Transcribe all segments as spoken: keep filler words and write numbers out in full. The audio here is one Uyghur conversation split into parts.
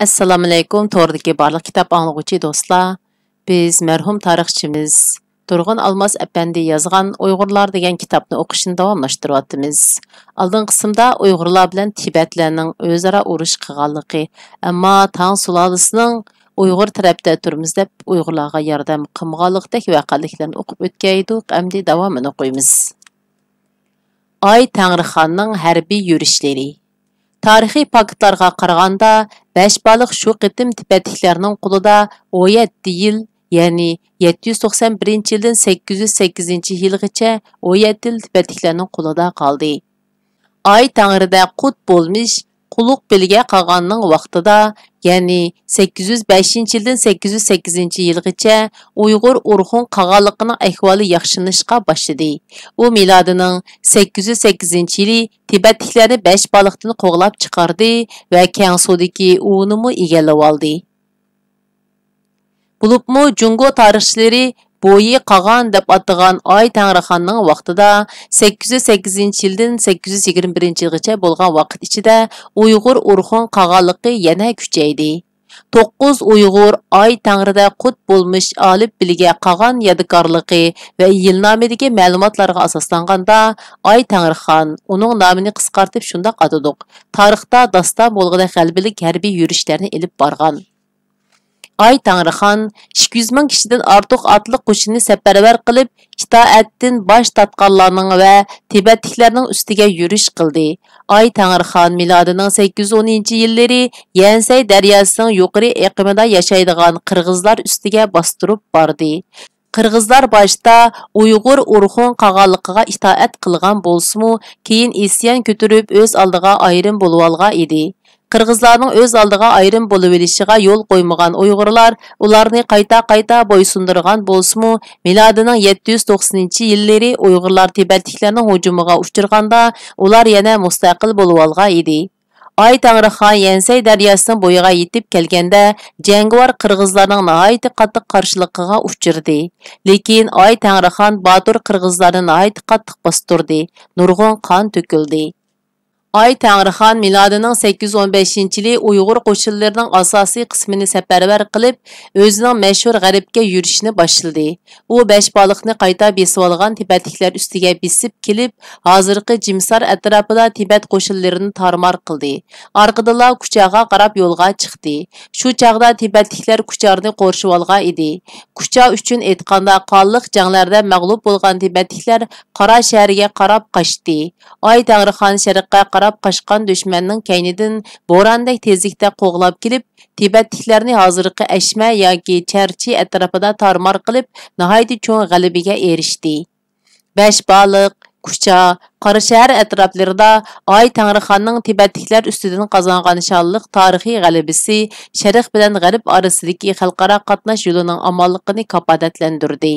ئەسسالامۇئەلەيكۇم، توردىكى بارلىق كىتاب ئاڭلىغۇچى دوستلار. بىز مەرھۇم تارىخچىمىز تۇرغۇن ئالماس ئەپەندى يازغان ئۇيغۇرلار دېگەن كىتابنى ئوقۇشنى داۋاملاشتۇرۇۋاتىمىز. ئالدىنقى قىسىمدا ئۇيغۇرلار بىلەن تىبەتلەرنىڭ ئۆزئارا ئۇرۇش قىلغانلىقى، ئەمما تاڭ سۇلالىسىنىڭ ئۇيغۇر تەرەپتە تۇرىمىز دەپ ئۇيغۇرلارغا ياردەم قىلمىغانلىقىدەك ۋەقەلىكلەرنى ئوقۇپ ئۆتكەيدۇق، ئەمدى داۋامىنى ئوقۇيمىز. ئاي تەڭرىخاننىڭ ھەربىي يۈرۈشلىرى. تارىخىي پاكىتلارغا قارىغاندا، بەشبالىق شۇ قېتىم تىبەتلىكلەرنىڭ قولىدا ئون يەتتە يىل، يەنى يەتتە يۈز توقسان بىرىنچى يىلدىن سەككىز يۈز سەككىزىنچى يىلغىچە ئون يەتتە يىل تىبەتلىكلەرنىڭ قولىدا قالدى. ئاي تەڭرىدە قۇت بولمىش قۇلۇق بىلگە قالغاننىڭ ۋاقتىدا، يەنى سەككىز يۈز بەشىنچى يىلدىن سەككىز يۈز سەككىزىنچى يىلغىچە ئۇيغۇر ئورخۇن قاغانلىقىنىڭ ئەھۋالى ياخشىلىنىشقا باشلىدى. ئۇ مىلادىنىڭ سەككىز يۈز سەككىزىنچى يىلى تىبەتلىكلەرنى بەشبالىقتىن قوغلاپ چىقاردى ۋە كەڭسۇدىكى ئۇنىمۇ ئىگىلىۋالدى. بولۇپمۇ جۇڭگو تارىخچىلىرى بويى قاغان دەپ ئاتىغان ئاي تەڭرىخاننىڭ ۋاقتىدا، سەككىز يۈز سەككىزىنچى يىلدىن سەككىز يۈز يىگىرمە بىرىنچى يىلغىچە بولغان ۋاقىت ئىچىدە ئۇيغۇر ئورخۇن قاغانلىقى يەنە كۈچەيدى. توققۇز ئۇيغۇر ئاي تەڭرىدە قۇت بولمىش ئالىپ بىلگە قاغان يادىكارلىقى ۋە يىلنامىدىكى مەلۇماتلارغا ئاساسلانغاندا، ئاي تەڭرىخان، ئۇنىڭ نامىنى قىسقارتىپ شۇنداق ئاتىدۇق، تارىختا داستان بولغۇدەك غەلىبىلىك ھەربىي يۈرۈشلەرنى ئېلىپ بارغان. ئاي تەڭرىخان ئىككى يۈز مىڭ كىشىدىن ئارتۇق ئاتلىق قوشۇننى سەپەرۋەر قىلىپ، ئىتائەتتىن باش تارتقانلارنىڭ ۋە تىبەتلىكلەرنىڭ ئۈستىگە يۈرۈش قىلدى. ئاي تەڭرىخان مىلادىنىڭ سەككىز يۈز ئونىنچى يىللىرى يەنسەي دەرياسىنىڭ يۇقىرى ئېقىمىدا ياشايدىغان قىرغىزلار ئۈستىگە باستۇرۇپ باردى. قىرغىزلار باشتا ئۇيغۇر ئورخۇن قاغانلىقىغا ئىتائەت قىلغان بولسىمۇ، كېيىن ئىسيان كۆتۈرۈپ، ئۆز ئالدىغا ئايرىم بولۇۋالغان ئىدى. قىرغىزلارنىڭ ئۆز ئالدىغا ئايرىم بولۇۋېلىشىغا يول قويمىغان ئۇيغۇرلار ئۇلارنى قايتا-قايتا بويسۇندۇرغان بولسىمۇ، مىلادىنىڭ يەتتە يۈز توقسىنىنچى يىللىرى ئۇيغۇرلار تىبەتلىكلەرنىڭ ھۇجۇمىغا ئۇچرىغاندا، ئۇلار يەنە مۇستەقىل بولۇۋالغان ئىدى. ئاي تەڭرىخان يەنسەي دەرياسىنىڭ بويىغا يېتىپ كەلگەندە، جەڭگىۋار قىرغىزلارنىڭ ناھايىتى قاتتىق قارشىلىقىغا ئۇچرىدى. لېكىن ئاي تەڭرىخان باتۇر قىرغىزلارنى ناھايىتى قاتتىق باستۇردى، نۇرغۇن قان تۆكۈلدى. ئاي تەڭرىخان مىلادىنىڭ سەككىز يۈز ئون بەشىنچى يىلى ئۇيغۇر قوشۇنلىرىنىڭ ئاساسىي قىسمىنى سەپەرۋەر قىلىپ، ئۆزىنىڭ مەشھۇر غەربكە يۈرۈشىنى باشلىدى. ئۇ بەشبالىقنى قايتا بېسىۋالغان تىبەتلىكلەر ئۈستىگە بېسىپ كېلىپ، ھازىرقى جىمسار ئەتراپىدا تىبەت قوشۇنلىرىنى تارمار قىلدى. ئارقىدىنلا كۇچاغا قاراپ يولغا چىقتى. شۇ چاغدا تىبەتلىكلەر كۇچارنى قورشىۋالغان ئىدى. كۇچا ئۈچۈن ئېيتقاندا، قانلىق جەڭلەردە مەغلۇپ بولغان تىبەتلىكلەر قارا شەھەرگە قاراپ قاچتى. ئاي تەڭرىخان شەرققە قاراپ قاچقان دۈشمەننىڭ كەينىدىن بورانىدەك تېزلىكتە قوغلاپ كېلىپ، تىبەتلىكلەرنى ھازىرقى ئەشمە ياكى چەرچى ئەتراپىدا تارمار قىلىپ، ناھايىتى چوڭ غەلىبىگە ئېرىشتى. بەشبالىق، كۇچا، قاراشەھەر ئەتراپلىرىدا ئاي تەڭرىخاننىڭ تىبەتلىكلەر ئۈستىدىن قازانغان شانلىق تارىخىي غەلىبىسى شەرق بىلەن غەرب ئارىسىدىكى خەلقئارا قاتناش يولىنىڭ ئامانلىقىنى كاپالەتلەندۈردى.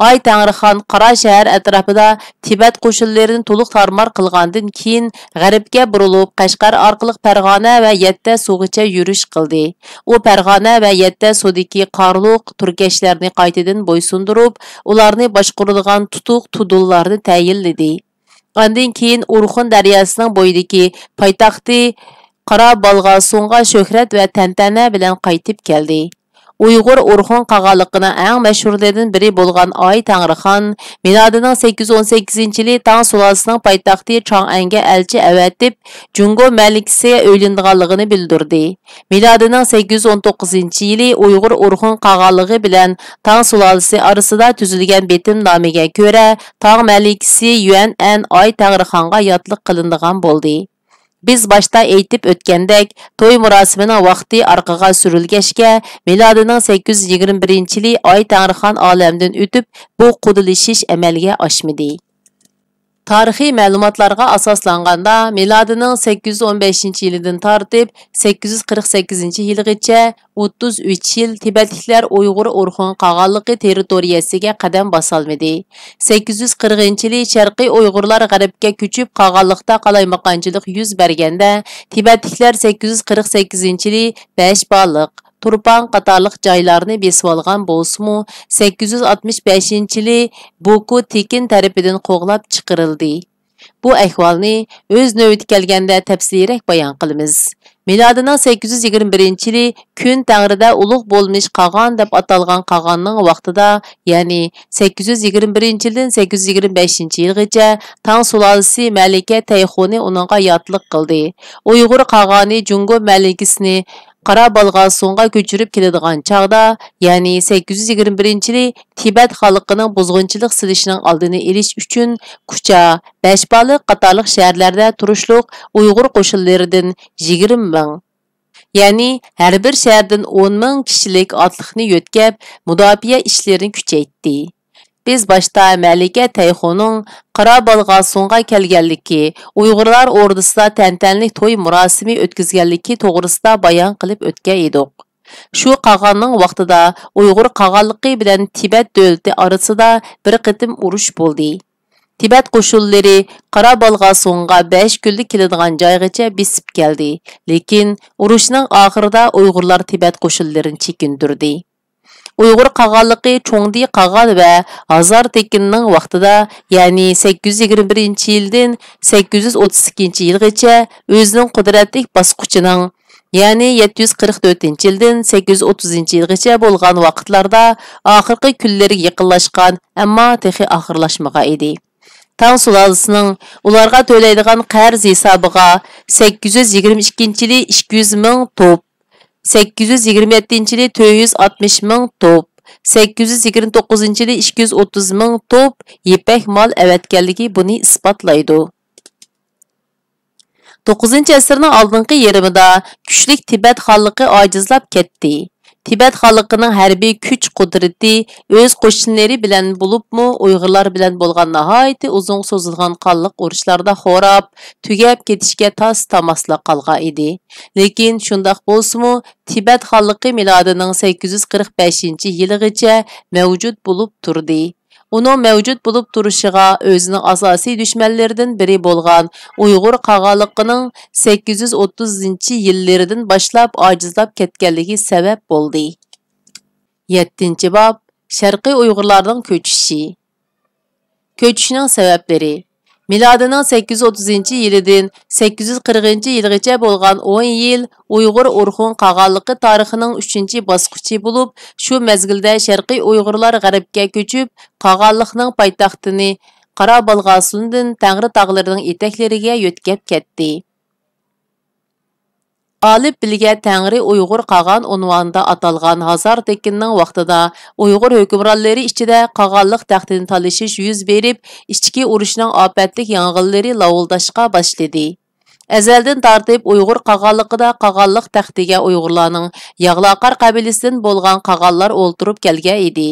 ئاي تەڭرىخان قاراشەھەر ئەتراپىدا تىبەت قوشۇنلىرىنى تولۇق تارمار قىلغاندىن كېيىن، غەربكە بۇرۇلۇپ، قەشقەر ئارقىلىق پەرغانە ۋە يەتتە سۇغىچە يۈرۈش قىلدى. ئۇ پەرغانە ۋە يەتتە سۇدىكى قارلۇق تۈركەشلەرنى قايتىدىن بويسۇندۇرۇپ، ئۇلارنى باشقۇرىدىغان تۇتۇق تۇدۇللارنى تەيىنلىدى. ئاندىن كېيىن ئورخۇن دەرياسىنىڭ بويىدىكى پايتەختى قارابالغاسۇنغا شۆھرەت ۋە تەنتەنە بىلەن قايتىپ كەلدى. ئۇيغۇر ئورخۇن قاغانلىقىنىڭ ئەڭ مەشھۇرلىرىدىن بىرى بولغان ئاي تەڭرىخان مىلادىنىڭ سەككىز يۈز ئون سەككىزىنچى يىلى تاڭ سۇلالىسىنىڭ پايتەختى چاڭئەنگە ئەلچى ئەۋەتىپ، جۇڭگو مەلىكىسىگە ئۆيلىنىدىغانلىقىنى بىلدۈردى. مىلادىنىڭ سەككىز يۈز ئون توققۇزىنچى يىلى ئۇيغۇر ئورخۇن قاغانلىقى بىلەن تاڭ سۇلالىسى ئارىسىدا تۈزۈلگەن بېتىمنامىگە كۆرە، تاڭ مەلىكىسى يۈەنئەن ئاي تەڭرىخانغا ياتلىق قىلىنىدىغان بولدى. بىز باشتا ئېيتىپ ئۆتكەندەك، توي مۇراسىمىنىڭ ۋاقتى ئارقىغا سۈرۈلگەچكە، مىلادىنىڭ سەككىز يۈز يىگىرمە بىرىنچى يىلى ئاي تەڭرىخان ئالەمدىن ئۆتۈپ، بۇ قۇدىلىشىش ئەمەلگە ئاشمىدى. تارىخىي مەلۇماتلارغا ئاساسلانغاندا، مىلادىنىڭ سەككىز يۈز ئون بەشىنچى يىلىدىن تارتىپ سەككىز يۈز قىرىق سەككىزىنچى يىلغىچە ئوتتۇز ئۈچ يىل تىبەتلىكلەر ئۇيغۇر ئورخۇن قاغانلىقى تېررىتورىيەسىگە قەدەم باسالمىدى. سەككىز يۈز قىرىقىنچى يىلى شەرقىي ئۇيغۇرلار غەربكە كۆچۈپ، قاغانلىقتا قالايمىقانچىلىق يۈز بەرگەندە، تىبەتلىكلەر سەككىز يۈز قىرىق سەككىزىنچى يىلى بەشبالىق، تۇرپان قاتارلىق جايلارنى بېسىۋالغان بولسىمۇ، سەككىز يۈز ئاتمىش بەشىنچى يىلى بوكۇ تېكىن تەرىپىدىن قوغلاپ چىقىرىلدى. بۇ ئەھۋالنى ئۆز نۆۋىتى كەلگەندە تەپسىلىيرەك بايان قىلىمىز. مىلادىنىڭ سەككىز يۈز يىگىرمە بىرىنچى يىلى كۈن تەڭرىدە ئۇلۇغ بولمىش قاغان دەپ ئاتالغان قاغاننىڭ ۋاقتىدا، يەنى سەككىز يۈز يىگىرمە بىرىنچى يىلدىن سەككىز يۈز يىگىرمە بەشىنچى يىلغىچە تاڭ سۇلالىسى مەلىكە تەيخۇنى ئۇنىڭغا ياتلىق قىلدى. ئۇيغۇر قاغانى جۇڭگو مەلىكىسىنى قارا بالغاسۇنغا كۆچۈرۈپ كېلىدىغان چاغدا، يەنى سەككىز يۈز يىگىرمە بىرىنچى يىلى تىبەت خەلقىنىڭ بۇزغۇنچىلىق سېلىشىنىڭ ئالدىنى ئېلىش ئۈچۈن كۇچا، بەشبالىق قاتارلىق شەھەرلەردە تۇرۇشلۇق ئۇيغۇر قوشۇنلىرىدىن يىگىرمە مىڭ، يەنى ھەر بىر شەھەردىن ئون مىڭ كىشىلىك ئاتلىقنى يۆتكەپ، مۇداپىئە ئىشلىرىنى كۈچەيتتى. بىز باشتا مەلىكە تەيخۇنىڭ قارا بالغاسۇنغا كەلگەنلىكى، ئۇيغۇرلار ئوردىسىدا تەنتەنىلىك توي مۇراسىمى ئۆتكۈزگەنلىكى توغرىسىدا بايان قىلىپ ئۆتكەن ئىدۇق. شۇ قاغاننىڭ ۋاقتىدا ئۇيغۇر قاغانلىقى بىلەن تىبەت دۆلىتى ئارىسىدا بىر قېتىم ئۇرۇش بولدى. تىبەت قوشۇنلىرى قارا بالغاسۇنغا بەش كۈنلۈك كېلىدىغان جايغىچە بېسىپ كەلدى، لېكىن ئۇرۇشنىڭ ئاخىرىدا ئۇيغۇرلار تىبەت قوشۇنلىرىنى چېكىندۈردى. ئۇيغۇر قاغانلىقى چوڭدى قاغان ۋە ھازار تېكىننىڭ ۋاقتىدا، يەنى سەككىز يۈز يىگىرمە بىرىنچى يىلدىن سەككىز يۈز ئوتتۇز ئىككىنچى يىلغىچە ئۆزىنىڭ قۇدرەتلىك باسقۇچىنىڭ، يەنى يەتتە يۈز قىرىق تۆتىنچى يىلدىن سەككىز يۈز ئوتتۇزىنچى يىلغىچە بولغان ۋاقىتلاردا ئاخىرقى كۈنلىرىگە يېقىنلاشقان، ئەمما تېخى ئاخىرلاشمىغان ئىدى. تاڭ سۇلالىسىنىڭ ئۇلارغا تۆلەيدىغان قەرز ھېسابىغا سەككىز يۈز يىگىرمە ئىككىنچى يىلى ئىككى يۈز مىڭ توپ، سەككىز يۈز يىگىرمە يەتتىنچى يىلى تۆت يۈز ئاتمىش مىڭ توپ، سەككىز يۈز يىگىرمە توققۇزىنچى يىلى ئىككى يۈز ئوتتۇز مىڭ توپ يىپەك مال ئەۋەتكەنلىكى بۇنى ئىسپاتلايدۇ. توققۇزىنچى ئەسىرنىڭ ئالدىنقى يېرىمىدا كۈچلۈك تىبەت خانلىقى ئاجىزلاپ كەتتى. تىبەت خانلىقىنىڭ ھەربىي كۈچ-قۇدرىتى ئۆز قوشۇنلىرى بىلەن بولۇپمۇ، ئۇيغۇرلار بىلەن بولغان ناھايىتى ئۇزۇنغا سوزۇلغان قانلىق ئۇرۇشلاردا خوراپ، تۈگەپ كېتىشكە تاس-تاماسلا قالغان ئىدى. لېكىن شۇنداق بولسىمۇ، تىبەت خانلىقى مىلادىنىڭ سەككىز يۈز قىرىق بەشىنچى يىلىغىچە مەۋجۇت بولۇپ تۇردى. ئۇنىڭ مەۋجۇت بولۇپ تۇرۇشىغا ئۆزىنىڭ ئاساسىي دۈشمەنلىرىدىن بىرى بولغان ئۇيغۇر قاغانلىقىنىڭ سەككىز يۈز ئوتتۇزىنچى يىللىرىدىن باشلاپ ئاجىزلاپ كەتكەنلىكى سەۋەب بولدى. يەتتىنچى باب، شەرقىي ئۇيغۇرلارنىڭ كۆچۈشى. كۆچۈشنىڭ سەۋەبلىرى. مىلادىنىڭ سەككىز يۈز ئوتتۇزىنچى يىلىدىن سەككىز يۈز قىرىقىنچى يىلغىچە بولغان ئون يىل ئۇيغۇر ئورخۇن قاغانلىقى تارىخىنىڭ ئۈچىنچى باسقۇچى بولۇپ، شۇ مەزگىلدە شەرقىي ئۇيغۇرلار غەربكە كۆچۈپ، قاغانلىقنىڭ پايتەختىنى قارابالغاسۇندىن تەڭرى تاغلىرىنىڭ ئېتەكلىرىگە يۆتكەپ كەتتى. ئالىپ بىلگە تەڭرى ئۇيغۇر قاغان ئۇنۋانىدا ئاتالغان ھازار تېكىننىڭ ۋاقتىدا ئۇيغۇر ھۆكۈمرانلىرى ئىچىدە قاغانلىق تەختىنى تالىشىش يۈز بېرىپ، ئىچكى ئۇرۇشنىڭ ئاپەتلىك يانغىنلىرى لاۋۇلداشقا باشلىدى. ئەزەلدىن تارتىپ ئۇيغۇر قاغانلىقىدا قاغانلىق تەختىگە ئۇيغۇرلارنىڭ ياغلاقار قەبىلىسىدىن بولغان قاغانلار ئولتۇرۇپ كەلگەن ئىدى.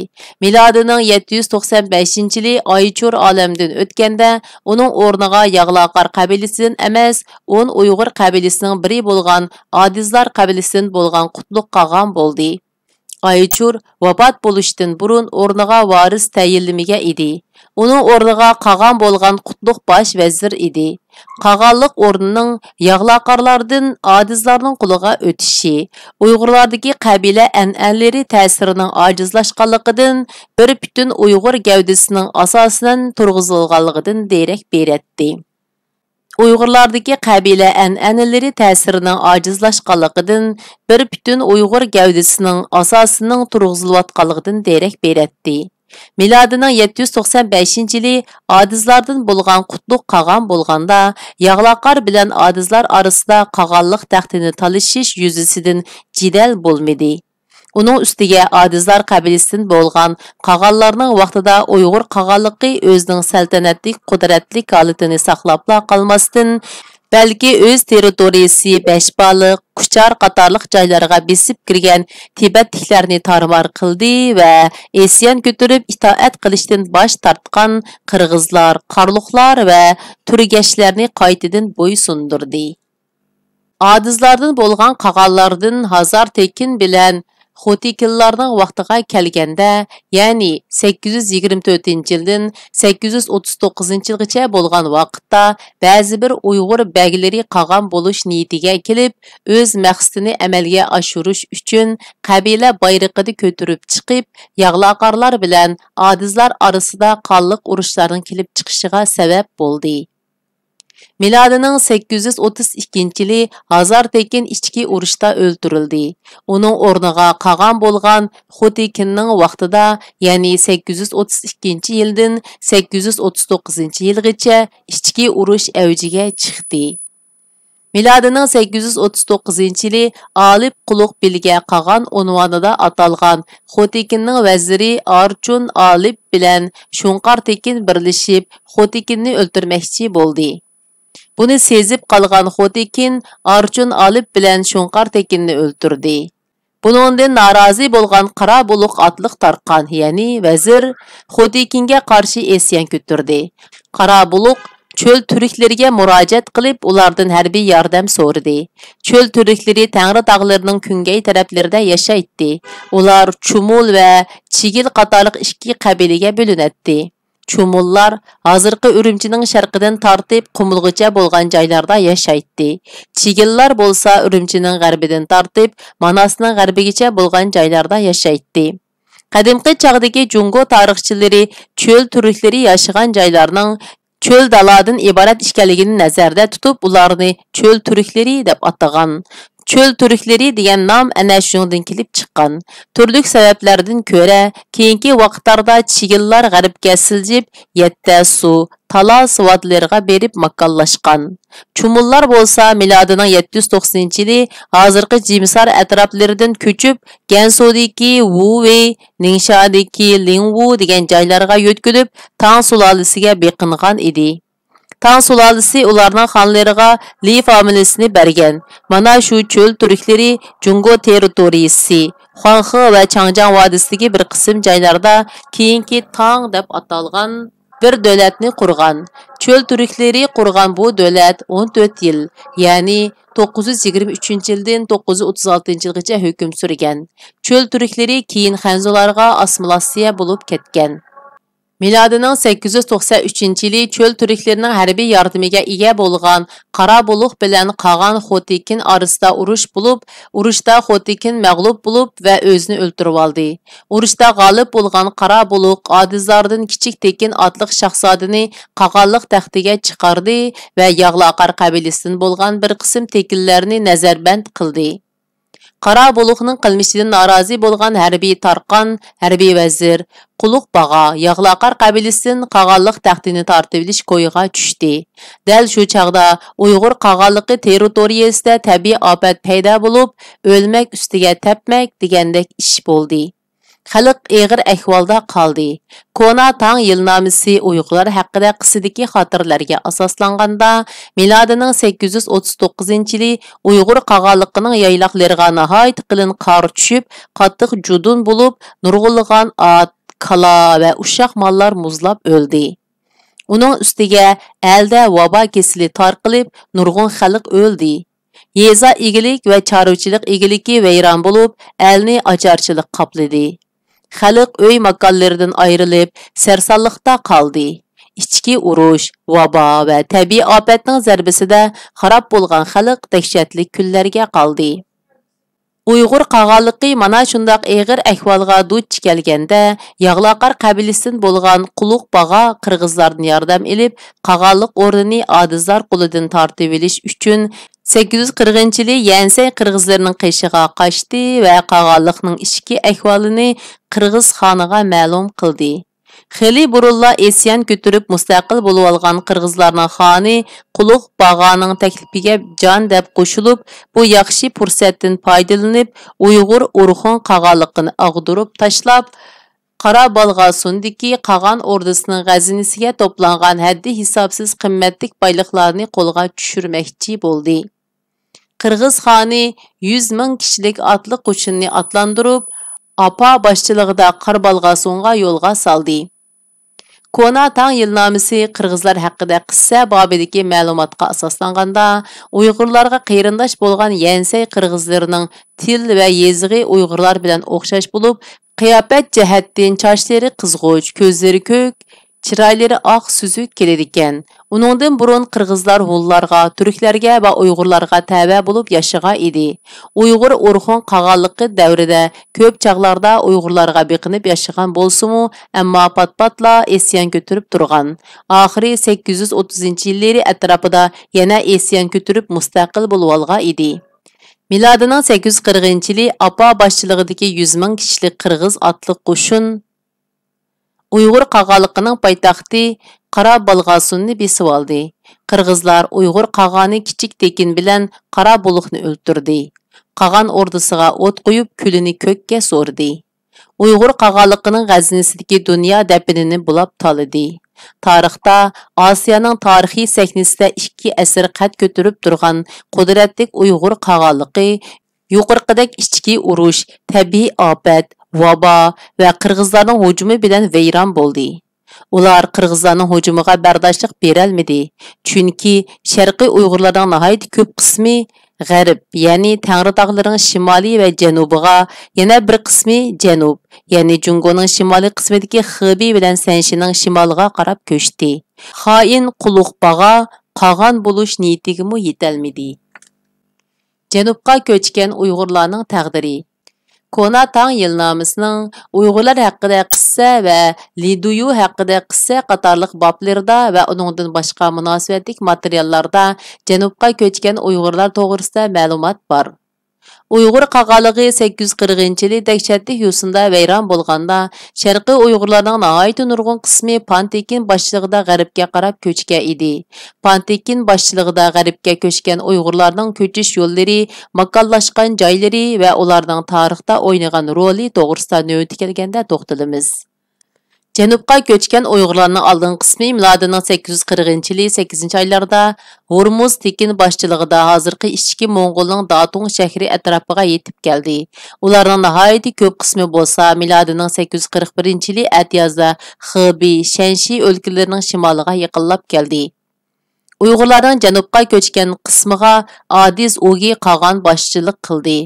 مىلادىنىڭ يەتتە يۈز توقسان بەشىنچى يىلى ئايچۇر ئالەمدىن ئۆتكەندە، ئۇنىڭ ئورنىغا ياغلاقار قەبىلىسىدىن ئەمەس، ئون ئۇيغۇر قەبىلىسىنىڭ بىرى بولغان ئادىزلار قەبىلىسىدىن بولغان قۇتلۇق قاغان بولدى. ئايچۇر ۋاپات بولۇشتىن بۇرۇن ئورنىغا ۋارىس تەيىنلىمىگەن ئىدى. ئۇنىڭ ئورنىغا قاغان بولغان قۇتلۇق باش ۋەزىر ئىدى. قاغانلىق ئورنىنىڭ ياغلاقارلاردىن ئادىزلارنىڭ قولىغا ئۆتۈشى، ئۇيغۇرلاردىكى قەبىلە ئەنئەنىلىرى تەسىرىنىڭ ئاجىزلاشقانلىقىدىن، بىر پۈتۈن ئۇيغۇر گەۋدىسىنىڭ ئاساسىنىڭ تۇرغۇزۇلغانلىقىدىن دېرەك بېرەتتى. ئۇيغۇرلاردىكى قەبىلە ئەنئەنىلىرى تەسىرىنىڭ ئاجىزلاشقانلىقىدىن، بىر پۈتۈن ئۇيغۇر گەۋدىسىنىڭ ئاساسىنىڭ تۇرغۇزۇلۇۋاتقانلىقىدىن دېرەك بېرەتتى. مىلادىنىڭ يەتتە يۈز توقسان بەشىنچى يىلى ئادىزلاردىن بولغان قۇتلۇق قاغان بولغاندا، ياغلاقار بىلەن ئادىزلار ئارىسىدا قاغانلىق تەختىنى تالىشىش يۈزىسىدىن جېدەل بولمىدى. ئۇنىڭ ئۈستىگە ئادىزلار قەبىلىسىدىن بولغان قاغانلارنىڭ ۋاقتىدا ئۇيغۇر قاغانلىقى ئۆزىنىڭ سەلتەنەتلىك، قۇدرەتلىك ھالىتىنى ساقلاپلا قالماستىن، بەلكى ئۆز تېررىتورىيىسى بەشبالىق، كۇچار قاتارلىق جايلارغا بېسىپ كىرگەن تىبەتلىكلەرنى تارمار قىلدى ۋە ئىسيان كۆتۈرۈپ ئىتائەت قىلىشتىن باش تارتقان قىرغىزلار، قارلۇقلار ۋە تۈرگەشلەرنى قايتىدىن بويسۇندۇردى. ئادىزلاردىن بولغان قاغانلاردىن ھازار تېكىن بىلەن خوتېكىنلارنىڭ ۋاقتىغا كەلگەندە، يەنى سەككىز يۈز يىگىرمە تۆتىنچى يىلدىن سەككىز يۈز ئوتتۇز توققۇزىنچى يىلغىچە بولغان ۋاقىتتا، بەزى بىر ئۇيغۇر بەگلىرى قاغان بولۇش نىيىتىگە كېلىپ، ئۆز مەقسىتىنى ئەمەلگە ئاشۇرۇش ئۈچۈن قەبىلە بايرىقىنى كۆتۈرۈپ چىقىپ، ياغلاقارلار بىلەن ئادىزلار ئارىسىدا قانلىق ئۇرۇشلارنىڭ كېلىپ چىقىشىغا سەۋەب بولدى. مىلادىنىڭ سەككىز يۈز ئوتتۇز ئىككىنچى يىلى ھازار تېكىن ئىچكى ئۇرۇشتا ئۆلتۈرۈلدى. ئۇنىڭ ئورنىغا قاغان بولغان خو تېكىننىڭ ۋاقتىدا، يەنى سەككىز يۈز ئوتتۇز ئىككىنچى يىلدىن سەككىز يۈز ئوتتۇز توققۇزىنچى يىلغىچە ئىچكى ئۇرۇش ئەۋجىگە چىقتى. مىلادىنىڭ سەككىز يۈز ئوتتۇز توققۇزىنچى يىلى ئالىپ قۇلۇق بىلگە قاغان ئۇنۋانىدا ئاتالغان خو تېكىننىڭ ۋەزىرى ئارچۇن ئالىپ بىلەن شۇڭقار تېكىن بىرلىشىپ، خو تېكىننى ئۆلتۈرمەكچى بولدى. بۇنى سېزىپ قالغان خو تېكىن ئارچۇن ئالىپ بىلەن شۇڭقار تېكىننى ئۆلتۈردى. بۇنىڭدىن نارازى بولغان قارا بۇلۇق ئاتلىق تارقان، يەنى ۋەزىر، خو تېكىنگە قارشى ئىسيان كۆتۈردى. قارا بۇلۇق چۆل تۈركلىرىگە مۇراجىئەت قىلىپ، ئۇلاردىن ھەربىي ياردەم سورىدى. چۆل تۈركلىرى تەڭرى تاغلىرىنىڭ كۈنگەي تەرەپلىرىدە ياشايتتى. ئۇلار چۇمۇل ۋە چىگىل قاتارلىق ئىككى قەبىلىگە بۆلۈنەتتى. چۇمۇللار ھازىرقى ئۈرۈمچىنىڭ شەرقىدىن تارتىپ قۇمۇلغىچە بولغان جايلاردا ياشايتتى. چىگىللار بولسا ئۈرۈمچىنىڭ غەربىدىن تارتىپ ماناسنىڭ غەربىگىچە بولغان جايلاردا ياشايتتى. قەدىمكى چاغدىكى جۇڭگو تارىخچىلىرى چۆل تۈركلىرى ياشىغان جايلارنىڭ چۆل دالادىن ئىبارەت ئىكەنلىكىنى نەزەردە تۇتۇپ، ئۇلارنى چۆل تۈركلىرى دەپ ئاتىغان. چۆل تۈركلىرى دېگەن نام ئەنە شۇنىڭدىن كېلىپ چىققان. تۈرلۈك سەۋەبلەردىن كۆرە، كېيىنكى ۋاقىتلاردا چىگىللار غەربكە سىلجىپ، يەتتە سۇ، تالاس ۋادىلىرىغا بېرىپ ماكانلاشقان. چۇمۇللار بولسا مىلادىنىڭ يەتتە يۈز توقسىنىنچى يىلى ھازىرقى جىمسار ئەتراپلىرىدىن كۆچۈپ، گەنسۇدىكى ۋۇۋېي، نىڭشادىكى لىڭۋۇ دېگەن جايلارغا يۆتكىلىپ، تاڭ سۇلالىسىگە بېقىنغان ئىدى. تاڭ سۇلالىسى ئۇلارنىڭ خانلىرىغا لى فامىلىسىنى بەرگەن. مانا شۇ چۆل تۈركلىرى جۇڭگو تېررىتورىيىسى، خۇاڭخې ۋە چاڭجياڭ ۋادىسىدىكى بىر قىسىم جايلاردا كېيىنكى تاڭ دەپ ئاتالغان بىر دۆلەتنى قۇرغان. چۆل تۈركلىرى قۇرغان بۇ دۆلەت ئون تۆت يىل، يەنى توققۇز يۈز يىگىرمە ئۈچىنچى يىلدىن توققۇز يۈز ئوتتۇز ئالتىنچى يىلغىچە ھۆكۈم سۈرگەن. چۆل تۈركلىرى كېيىن خەنزۇلارغا ئاسسىمىلياتسىيە بولۇپ كەتكەن. مىلادىنىڭ سەككىز يۈز توقسەن ئۈچىنچى يىلى چۆل تۈركلىرىنىڭ ھەربىي ياردىمىگە ئىگە بولغان قارا بۇلۇق بىلەن قاغان خو تېكىن ئارىسىدا ئۇرۇش بولۇپ، ئۇرۇشتا خو تېكىن مەغلۇپ بولۇپ ۋە ئۆزىنى ئۆلتۈرۈۋالدى. ئۇرۇشتا غالىپ بولغان قارا بۇلۇق ئادىزاردىن كىچىك تېكىن ئاتلىق شاھزادىنى قاغانلىق تەختىگە چىقاردى ۋە ياغلاقار قەبىلىسىدىن بولغان بىر قىسىم تېكىنلەرنى نەزەربەند قىلدى. قارا بۇلۇقنىڭ قىلمىشىدىن نارازى بولغان ھەربىي تارقان، ھەربىي ۋەزىر قۇلۇق باغا ياغلاقار قەبىلىسىدىن قاغانلىق تەختىنى تارتىۋېلىش كويىغا چۈشتى. دەل شۇ چاغدا ئۇيغۇر قاغانلىقى تېررىتورىيەسىدە تەبىئىي ئاپەت پەيدا بولۇپ، ئۆلمەك ئۈستىگە تەپمەك دېگەندەك ئىش بولدى. خەلق ئېغىر ئەھۋالدا قالدى. كونا تاڭ يىلنامىسى ئۇيغۇرلار ھەققىدە قىسسىدىكى خاتىرىلەرگە ئاساسلانغاندا، مىلادىنىڭ سەككىز يۈز ئوتتۇز توققۇزىنچى يىلى ئۇيغۇر قاغانلىقىنىڭ يايلاقلىرىغا ناھايىتى قېلىن قار چۈشۈپ، قاتتىق جۇدۇن بولۇپ، نۇرغۇنلىغان ئات، كالا ۋە ئۇششاق ماللار مۇزلاپ ئۆلدى. ئۇنىڭ ئۈستىگە ئەلدە ۋابا كېسىلى تارقىلىپ، نۇرغۇن خەلق ئۆلدى. يېزا ئىگىلىك ۋە چارۋىچىلىق ئىگىلىكى ۋەيران بولۇپ، ئەلنى ئاچارچىلىق قاپلىدى. خەلق ئۆي ماكانلىرىدىن ئايرىلىپ، سەرسانلىقتا قالدى. ئىچكى ئۇرۇش، ۋابا ۋە تەبىئىي ئاپەتنىڭ زەربىسىدە خاراب بولغان خەلق دەھشەتلىك كۈنلەرگە قالدى. ئۇيغۇر قاغانلىقى مانا شۇنداق ئېغىر ئەھۋالغا دۇچ كەلگەندە، ياغلاقار قەبىلىسىدىن بولغان قۇلۇق باغا قىرغىزلاردىن ياردەم ئېلىپ، قاغانلىق ئورنىنى ئادىزلار قولىدىن تارتىۋېلىش ئۈچۈن، سەككىز يۈز قىرىقىنچى يىلى يەنسەي قىرغىزلىرىنىڭ قېشىغا قاچتى ۋە قاغانلىقنىڭ ئىچكى ئەھۋالىنى قىرغىز خانىغا مەلۇم قىلدى. خېلى بۇرۇنلا ئىسيان كۆتۈرۈپ مۇستەقىل بولۇۋالغان قىرغىزلارنىڭ خانى قۇلۇق باغانىڭ تەكلىپىگە جان دەپ قوشۇلۇپ، بۇ ياخشى پۇرسەتتىن پايدىلىنىپ، ئۇيغۇر ئورخۇن قاغانلىقىنى ئاغدۇرۇپ تاشلاپ، قارا بالغاسۇندىكى قاغان ئوردىسىنىڭ خەزىنىسىگە توپلانغان ھەددى ھېسابسىز قىممەتلىك بايلىقلارنى قولغا چۈشۈرمەكچى بولدى. قىرغىز خانى يۈز مىڭ كىشىلىك ئاتلىق قوشۇننى ئاتلاندۇرۇپ، ئاپا باشچىلىقىدا قارا بالغاسۇنغا يولغا سالدى. كونا تاڭ يىلنامىسى قىرغىزلار ھەققىدە قىسسە بابىدىكى مەلۇماتقا ئاساسلانغاندا، ئۇيغۇرلارغا قېرىنداش بولغان يەنسەي قىرغىزلىرىنىڭ تىل ۋە يېزىقى ئۇيغۇرلار بىلەن ئوخشاش بولۇپ، قىياپەت جەھەتتىن چاچلىرى قىزغۇچ، كۆزلىرى كۆك، چىرايلىرى ئاق، سۈزۈك كېلىدىكەن. ئۇنىڭدىن بۇرۇن قىرغىزلار ھونلارغا، تۈركلەرگە ۋە ئۇيغۇرلارغا تەۋە بولۇپ ياشىغان ئىدى. ئۇيغۇر ئورخۇن قاغانلىقى دەۋرىدە كۆپ چاغلاردا ئۇيغۇرلارغا بېقىنىپ ياشىغان بولسىمۇ، ئەمما پات-پاتلا ئىسيان كۆتۈرۈپ تۇرغان. ئاخىرى سەككىز يۈز ئوتتۇزىنچى يىللىرى ئەتراپىدا يەنە ئىسيان كۆتۈرۈپ مۇستەقىل بولۇۋالغان ئىدى. مىلادىنىڭ سەككىز يۈز قىرىقىنچى يىلى ئاپا باشچىلىقىدىكى يۈز مىڭ كىشىلىك قىرغىز ئاتلىق قوشۇن ئۇيغۇر قاغانلىقىنىڭ پايتەختى قارا بالغاسۇننى بېسىۋالدى. قىرغىزلار ئۇيغۇر قاغانى كىچىك تېكىن بىلەن قارا بۇلۇقنى ئۆلتۈردى. قاغان ئوردىسىغا ئوت قويۇپ، كۈلىنى كۆككە سورىدى. ئۇيغۇر قاغانلىقىنىڭ غەزنىسىدىكى دۇنيا دەپنىنى بۇلاپ تالىدى. تارىختا ئاسىيانىڭ تارىخىي سەھنىسىدە ئىككى ئەسىر قەد كۆتۈرۈپ تۇرغان قۇدرەتلىك ئۇيغۇر قاغانلىقى يۇقىرىقىدەك ئىچكى ئۇرۇش، تەبىئىي ئاپەت، ۋابا ۋە قىرغىزلارنىڭ ھۇجۇمى بىلەن ۋەيران بولدى. ئۇلار قىرغىزلارنىڭ ھۇجۇمىغا بەرداشلىق بېرەلمىدى، چۈنكى شەرقىي ئۇيغۇرلارنىڭ ناھايىتى كۆپ قىسمى غەرب، يەنى تەڭرىتاغلىرىنىڭ شىمالىي ۋە جەنۇبىغا، يەنە بىر قىسمى جەنۇب، يەنى جۇڭگونىڭ شىمالىي قىسمىدىكى خېبېي بىلەن سەنشىنىڭ شىمالىغا قاراپ كۆچتى. خائىن قۇلۇق باغا قاغان بولۇش نىيىتىگىمۇ يېتەلمىدى. جەنۇبقا كۆچكەن ئۇيغۇرلارنىڭ تەقدىرى. كونا تاڭ يىلنامىسىنىڭ ئۇيغۇرلار ھەققىدە قىسسە ۋە لىدۇيۇ ھەققىدە قىسسە قاتارلىق بابلىرىدا ۋە ئۇنىڭدىن باشقا مۇناسىۋەتلىك ماتېرىياللاردا جەنۇبقا كۆچكەن ئۇيغۇرلار توغرىسىدا مەلۇمات بار. ئۇيغۇر قاغانلىقى سەككىز يۈز قىرىقىنچى يىلى دەھشەتلىك يوسۇندا ۋەيران بولغاندا، شەرقىي ئۇيغۇرلارنىڭ ناھايىتى نۇرغۇن قىسمى پان تېكىن باشچىلىقىدا غەربكە قاراپ كۆچكەن ئىدى. پان تېكىن باشچىلىقىدا غەربكە كۆچكەن ئۇيغۇرلارنىڭ كۆچۈش يوللىرى، ماكانلاشقان جايلىرى ۋە ئۇلارنىڭ تارىختا ئوينىغان رولى توغرىسىدا نۆۋىتى كەلگەندە توختىلىمىز. جەنۇبقا كۆچكەن ئۇيغۇرلارنىڭ ئالدىنقى قىسمى مىلادىنىڭ سەككىز يۈز قىرىقىنچى يىلى سەككىزىنچى ئايلاردا ھورمۇز تېكىن باشچىلىقىدا ھازىرقى ئىچكى موڭغۇلنىڭ داتۇڭ شەھىرى ئەتراپىغا يېتىپ كەلدى. ئۇلارنىڭ ناھايىتى كۆپ قىسمى بولسا مىلادىنىڭ سەككىز يۈز قىرىق بىرىنچى يىلى ئەتىيازدا خېبېي، شەنشى ئۆلكىلىرىنىڭ شىمالىغا يېقىنلاپ كەلدى. ئۇيغۇرلارنىڭ جەنۇبقا كۆچكەن قىسمىغا ئادىز ئوگى قاغان باشچىلىق قىلدى.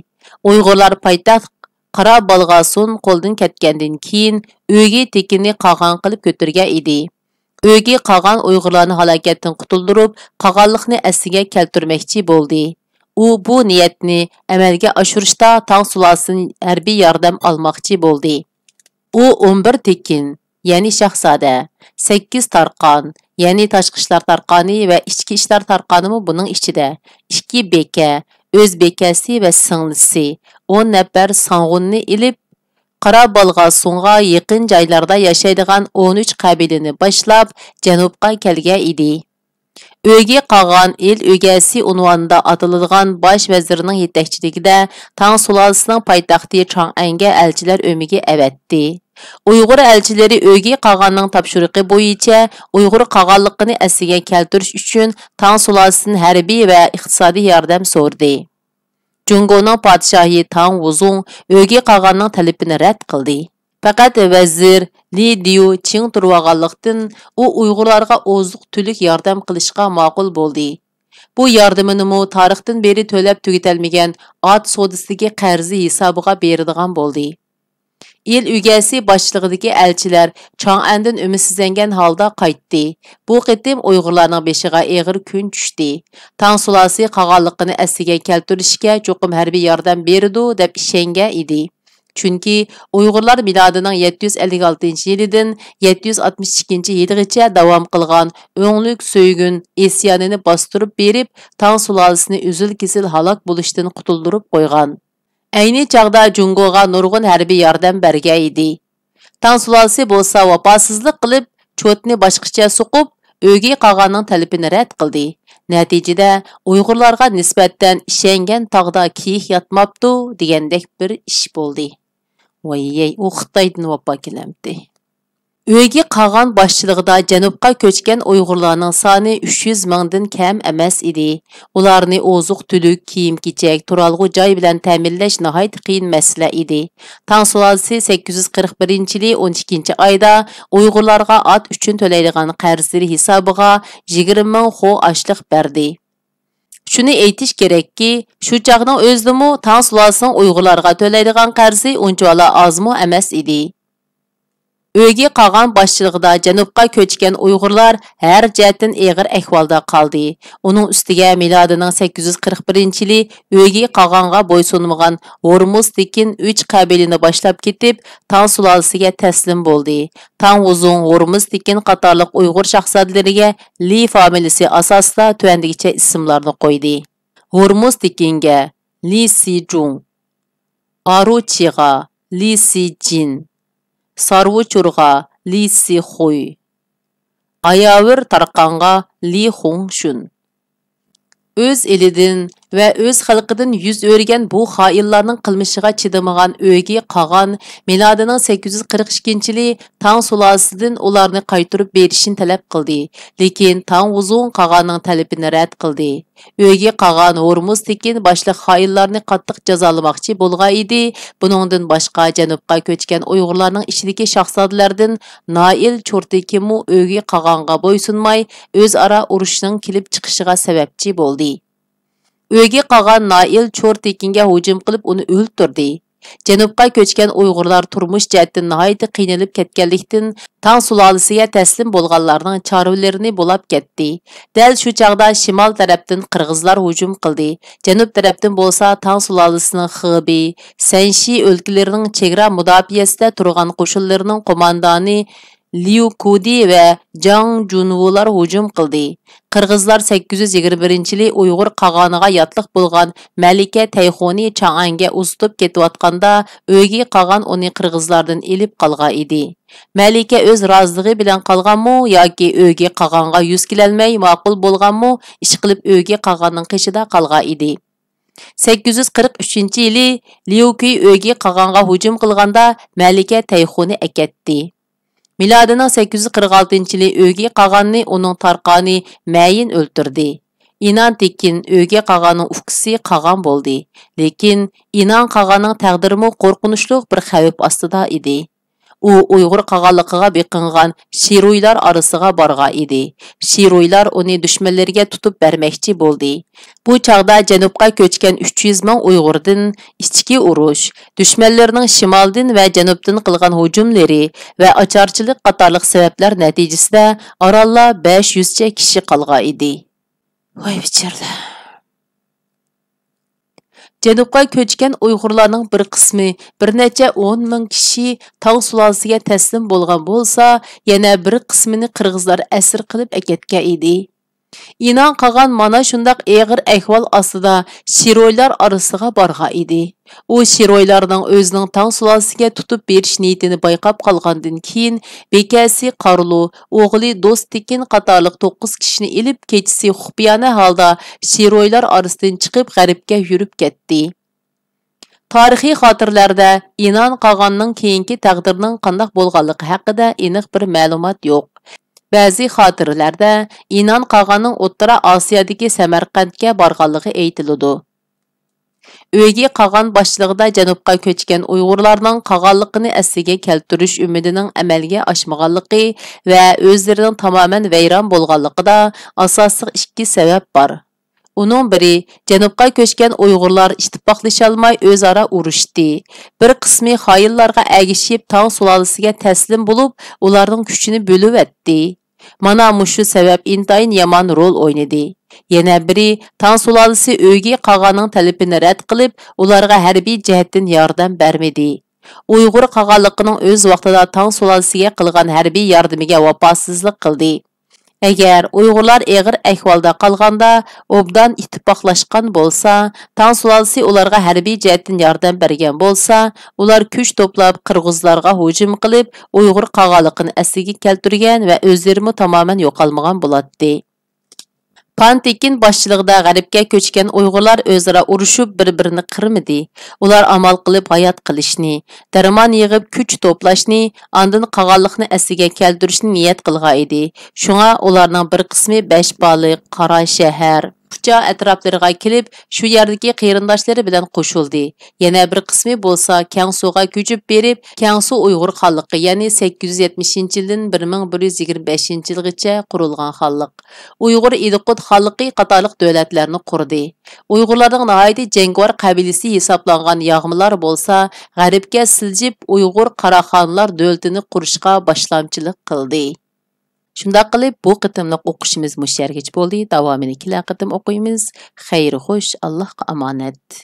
ئۇيغۇرلار پايتەخت قارا بالغاسۇن قولدىن كەتكەندىن كېيىن، ئۆگى تېكىننى قاغان قىلىپ كۆتۈرگەن ئىدى. ئۆگى قاغان ئۇيغۇرلارنى ھالاكەتتىن قۇتۇلدۇرۇپ، قاغانلىقنى ئەسلىگە كەلتۈرمەكچى بولدى. ئۇ بۇ نىيەتنى ئەمەلگە ئاشۇرۇشتا تاڭ سۇلالىسىدىن ھەربىي ياردەم ئالماقچى بولدى. ئۇ ئون بىر تېكىن، يەنى شاھزادە، سەككىز تارقان، يەنى تاشقى ئىشلار تارقانى ۋە ئىچكى ئىشلار تارقانىمۇ بۇنىڭ ئىچىدە، ئىككى بېكە، ئۆز بېكەسى ۋە سىڭلىسى، ئون نەپەر ساڭغۇننى ئېلىپ، قارا بالغاسۇنغا يېقىن جايلاردا ياشايدىغان ئون ئۈچ قەبىلىنى باشلاپ، جەنۇبقا كەلگەن ئىدى. ئۆگى قاغان ئېل ئۆگەسى ئۇنۋانىدا ئاتىلىدىغان باش ۋەزىرنىڭ يېتەكچىلىكىدە تاڭ سۇلالىسىنىڭ پايتەختى چاڭئەنگە ئەلچىلەر ئۆمىكى ئەۋەتتى. ئۇيغۇر ئەلچىلىرى ئۆگى قاغاننىڭ تاپشۇرۇقى بويىچە ئۇيغۇر قاغانلىقىنى ئەسلىگە كەلتۈرۈش ئۈچۈن تاڭ سۇلالىسىدىن ھەربىي ۋە ئىقتىسادىي ياردەم سورىدى. جۇڭگونىڭ پادىشاھى تاڭ ۋۇزۇڭ ئۆگى قاغاننىڭ تەلىپىنى رەت قىلدى. پەقەت ۋەزىر لى ديۇ چىڭ تۇرۇۋالغانلىقتىن، ئۇ ئۇيغۇرلارغا ئوزۇق-تۈلۈك ياردەم قىلىشقا ماقۇل بولدى. بۇ ياردىمىنىمۇ تارىختىن بېرى تۆلەپ تۈگىتەلمىگەن ئات سودىسىدىكى قەرزى ھېسابىغا بېرىدىغان بولدى. ئېل ئۆگەسى باشچىلىقىدىكى ئەلچىلەر چاڭئەندىن ئۈمىدسىزلەنگەن ھالدا قايتتى. بۇ قېتىم ئۇيغۇرلارنىڭ بېشىغا ئېغىر كۈن چۈشتى. تاڭ سۇلالىسى قاغانلىقىنى ئەسلىگە كەلتۈرۈشكە چوقۇم ھەربىي ياردەم بېرىدۇ، دەپ ئىشەنگەن ئىدى. چۈنكى ئۇيغۇرلار مىلادىنىڭ يەتتە يۈز ئەللىك ئالتىنچى يىلىدىن يەتتە يۈز ئاتمىش ئىككىنچى يىلىغىچە داۋام قىلغان ئۆڭلۈك سۆيگۈن ئىسيانىنى باستۇرۇپ بېرىپ، تاڭ سۇلالىسىنى ئۈزۈل-كېسىل ھالاك بولۇشتىن قۇتۇلدۇرۇپ قويغان. ئەينى چاغدا جۇڭگوغا نۇرغۇن ھەربىي ياردەم بەرگەن ئىدى. تاڭ سۇلالىسى بولسا ۋاپاسىزلىق قىلىپ، چوتنى باشقىچە سوقۇپ، ئۆگى قاغاننىڭ تەلىپىنى رەت قىلدى. نەتىجىدە، ئۇيغۇرلارغا نىسبەتەن «ئىشەنگەن تاغدا كىيىك ياتماپتۇ» دېگەندەك بىر ئىش بولدى. ۋاييەي، ئۇ خىتايدىن ۋاپا كېلەمتى. ئۆگى قاغان باشچىلىقىدا جەنۇبقا كۆچكەن ئۇيغۇرلارنىڭ سانى ئۈچ يۈز مىڭدىن كەم ئەمەس ئىدى. ئۇلارنى ئوزۇق-تۈلۈك، كىيىم-كېچەك، تۇرالغۇ جاي بىلەن تەمىنلەش ناھايىتى قىيىن مەسىلە ئىدى. تاڭ سۇلالىسى سەككىز يۈز قىرىق بىرىنچى يىلى ئون ئىككىنچى ئايدا ئۇيغۇرلارغا ئات ئۈچۈن تۆلەيدىغان قەرزلىرى ھېسابىغا يىگىرمە مىڭ خو ئاشلىق بەردى. شۇنى ئېيتىش كېرەككى، شۇ چاغنىڭ ئۆزىدىمۇ تاڭ سۇلالىسىنىڭ ئۇيغۇرلارغا تۆلەيدىغان قەرزى ئۇنچىۋالا ئازمۇ ئەمەس ئىدى. ئۆگې قاغان باشچىلىقىدا جەنۇبقا كۆچكەن ئۇيغۇرلار ھەر جەھەتتىن ئېغىر ئەھۋالدا قالدى. ئۇنىڭ ئۈستىگە مىلادىنىڭ سەككىز يۈز قىرىق بىرىنچى يىلى ئۆگې قاغانغا بويسۇنمىغان ھورمۇز تېكىن ئۈچ قەبىلىنى باشلاپ كېتىپ، تاڭ سۇلالىسىگە تەسلىم بولدى. تاڭ ۋۇزۇڭ، ھورمۇز تېكىن قاتارلىق ئۇيغۇر شاھزادىلىرىگە لى فامىلىسى ئاساسىدا تۆۋەندىگىچە ئىسىملارنى قويدى. ھورمۇز تېكىنگە لى سىجۇڭ، ئاروچىغا لى سىجىن، سارۋۇچۇرغا لى سىخۇي، ئاياۋىر تارقانغا لى خۇڭشۈن. ئۆز ئېلىدىن ۋە ئۆز خەلقىدىن يۈز ئۆرۈگەن بۇ خائىنلارنىڭ قىلمىشىغا چىدىمىغان ئۆگې قاغان مىلادىنىڭ سەككىز يۈز قىرىق ئىككىنچى يىلى تاڭ سۇلالىسىدىن ئۇلارنى قايتۇرۇپ بېرىشنى تەلەپ قىلدى. لېكىن تاڭ ۋۇزۇڭ قاغاننىڭ تەلىپىنى رەت قىلدى. ئۆگې قاغان ھورمۇز تېكىن باشلىق خائىنلارنى قاتتىق جازالىماقچى بولغان ئىدى. بۇنىڭدىن باشقا، جەنۇبقا كۆچكەن ئۇيغۇرلارنىڭ ئىچىدىكى شاھزادىلەردىن نائىل چورتېكىنمۇ ئۆگې قاغانغا بويسۇنماي، ئۆزئارا ئۇرۇشنىڭ كېلىپ چىقىشىغا سەۋەبچى بولدى. ئۆگې قاغان نائىل چورتېكىنگە ھۇجۇم قىلىپ، ئۇنى ئۆلتۈردى. جەنۇبقا كۆچكەن ئۇيغۇرلار تۇرمۇش جەھەتتىن ناھايىتى قىينىلىپ كەتكەنلىكتىن، تاڭ سۇلالىسىگە تەسلىم بولغانلارنىڭ چارۋىلىرىنى بۇلاپ كەتتى. دەل شۇ چاغدا شىمال تەرەپتىن قىرغىزلار ھۇجۇم قىلدى. جەنۇب تەرەپتىن بولسا تاڭ سۇلالىسىنىڭ خېبېي، سەنشى ئۆلكىلىرىنىڭ چېگرا مۇداپىئەسىدە تۇرغان قوشۇنلىرىنىڭ قوماندانى ليۇ كۇدى ۋە جاڭ جۇنۋۇلار ھۇجۇم قىلدى. قىرغىزلار سەككىز يۈز يىگىرمە بىرىنچى يىلى ئۇيغۇر قاغانىغا ياتلىق بولغان مەلىكە تەيخۇنى چاڭئەنگە ئۇزىتىپ كېتىۋاتقاندا، ئۆگې قاغان ئۇنى قىرغىزلاردىن ئېلىپ قالغان ئىدى. مەلىكە ئۆز رازىلىقى بىلەن قالغانمۇ ياكى ئۆگې قاغانغا يۈز كېلەلمەي ماقۇل بولغانمۇ، ئىشقىلىپ ئۆگې قاغاننىڭ قېشىدا قالغان ئىدى. سەككىز يۈز قىرىق ئۈچىنچى يىلى ليۇكۈي ئۆگې قاغانغا ھۇجۇم قىلغاندا، مەلىكە تەيخۇنى ئەكەتتى. مىلادىنىڭ سەككىز يۈز قىرىق ئالتىنچى يىلى ئۆگې قاغاننى ئۇنىڭ تارقانى مەيىن ئۆلتۈردى. ئىنان تېكىن ئۆگې قاغاننىڭ ئۇكىسى قاغان بولدى. لېكىن ئىنان قاغاننىڭ تەقدىرىمۇ قورقۇنچلۇق بىر خەۋپ ئاستىدا ئىدى. ئۇ ئۇيغۇر قاغانلىقىغا بېقىنغان شىرويلار ئارىسىغا بارغان ئىدى. شىرويلار ئۇنى دۈشمەنلىرىگە تۇتۇپ بەرمەكچى بولدى. بۇ چاغدا جەنۇبقا كۆچكەن ئۈچ يۈز مىڭ ئۇيغۇردىن ئىچكى ئۇرۇش، دۈشمەنلىرىنىڭ شىمالدىن ۋە جەنۇبتىن قىلغان ھۇجۇملىرى ۋە ئاچارچىلىق قاتارلىق سەۋەبلەر نەتىجىسىدە ئارانلا بەش يۈزچە كىشى قالغان ئىدى. ۋاي بىچارىلەر! جەنۇبقا كۆچكەن ئۇيغۇرلارنىڭ بىر قىسمى، بىر نەچچە ئون مىڭ كىشى تاڭ سۇلالىسىگە تەسلىم بولغان بولسا، يەنە بىر قىسمىنى قىرغىزلار ئەسىر قىلىپ ئەكەتكەن ئىدى. ئىنان قاغان مانا شۇنداق ئېغىر ئەھۋال ئاستىدا شىرويلار ئارىسىغا بارغان ئىدى. ئۇ شىرويلارنىڭ ئۆزىنىڭ تاڭ سۇلالىسىگە تۇتۇپ بېرىش نىيىتىنى بايقاپ قالغاندىن كېيىن، بىكەسى قارلۇ، ئوغلى دوستتېكىن قاتارلىق توققۇز كىشىنى ئېلىپ، كېچىسى خۇپىيانە ھالدا شىرويلار ئارىسىدىن چىقىپ، غەربكە يۈرۈپ كەتتى. تارىخىي خاتىرىلەردە ئىنان قاغاننىڭ كېيىنكى تەقدىرىنىڭ قانداق بولغانلىقى ھەققىدە ئېنىق بىر مەلۇمات يوق. بەزى خاتىرىلەردە ئىنان قاغاننىڭ ئوتتۇرا ئاسىيادىكى سەمەرقەنتكە بارغانلىقى ئېيتىلىدۇ. ئۆگې قاغان باشچىلىقىدا جەنۇبقا كۆچكەن ئۇيغۇرلارنىڭ قاغانلىقىنى ئەسلىگە كەلتۈرۈش ئۈمىدىنىڭ ئەمەلگە ئاشمىغانلىقى ۋە ئۆزلىرىنىڭ تامامەن ۋەيران بولغانلىقىدا ئاساسلىق ئىككى سەۋەب بار. ئۇنىڭ بىرى، جەنۇبقا كۆچكەن ئۇيغۇرلار ئىتتىپاقلىشالماي ئۆزئارا ئۇرۇشتى. بىر قىسمى خائىنلارغا ئەگىشىپ تاڭ سۇلالىسىگە تەسلىم بولۇپ، ئۇلارنىڭ كۈچىنى بۆلۈۋەتتى. مانا مۇشۇ سەۋەب ئىنتايىن يامان رول ئوينىدى. يەنە بىرى، تاڭ سۇلالىسى ئۆگې قاغاننىڭ تەلىپىنى رەت قىلىپ، ئۇلارغا ھەربىي جەھەتتىن ياردەم بەرمىدى. ئۇيغۇر قاغانلىقىنىڭ ئۆز ۋاقتىدا تاڭ سۇلالىسىگە قىلغان ھەربىي ياردىمىگە ۋاپاسىزلىق قىلدى. ئەگەر ئۇيغۇرلار ئېغىر ئەھۋالدا قالغاندا ئوبدان ئىتتىپاقلاشقان بولسا، تاڭ سۇلالىسى ئۇلارغا ھەربىي جەھەتتىن ياردەم بەرگەن بولسا، ئۇلار كۈچ توپلاپ قىرغىزلارغا ھۇجۇم قىلىپ، ئۇيغۇر قاغانلىقىنى ئەسلىگە كەلتۈرگەن ۋە ئۆزلىرىمۇ تامامەن يوقالمىغان بولاتتى. پان تېكىن باشچىلىقىدا غەربكە كۆچكەن ئۇيغۇرلار ئۆزئارا ئۇرۇشۇپ، بىر-بىرىنى قىرمىدى. ئۇلار ئامال قىلىپ ھايات قېلىشنى، دەرمان يىغىپ كۈچ توپلاشنى، ئاندىن قاغانلىقنى ئەسلىگە كەلتۈرۈشنى نىيەت قىلغان ئىدى. شۇڭا ئۇلارنىڭ بىر قىسمى بەشبالىق، قاراشەھەر، قۇچا ئەتراپلىرىغا كېلىپ، شۇ يەردىكى قېرىنداشلىرى بىلەن قوشۇلدى. يەنە بىر قىسمى بولسا كەڭسۇغا كۆچۈپ بېرىپ، كەڭسۇ ئۇيغۇر خانلىقى، يەنى سەككىز يۈز يەتمىشىنچى يىلدىن بىر مىڭ بىر يۈز يىگىرمە بەشىنچى يىلغىچە قۇرۇلغان خانلىق، ئۇيغۇر ئىدىقۇت خانلىقى قاتارلىق دۆلەتلەرنى قۇردى. ئۇيغۇرلارنىڭ ناھايىتى جەڭگىۋار قەبىلىسى ھېسابلانغان ياغمىلار بولسا غەربكە سىلجىپ، ئۇيغۇر قاراخانلار دۆلىتىنى قۇرۇشقا باشلامچىلىق قىلدى. شۇنداق قىلىپ، بۇ قېتىملىق ئوقۇشىمىز مۇشۇ يەرگىچە بولدى. داۋامىنى كېلەر قېتىم ئوقۇيمىز. خەير خوش، ئاللاھقا ئامانەت.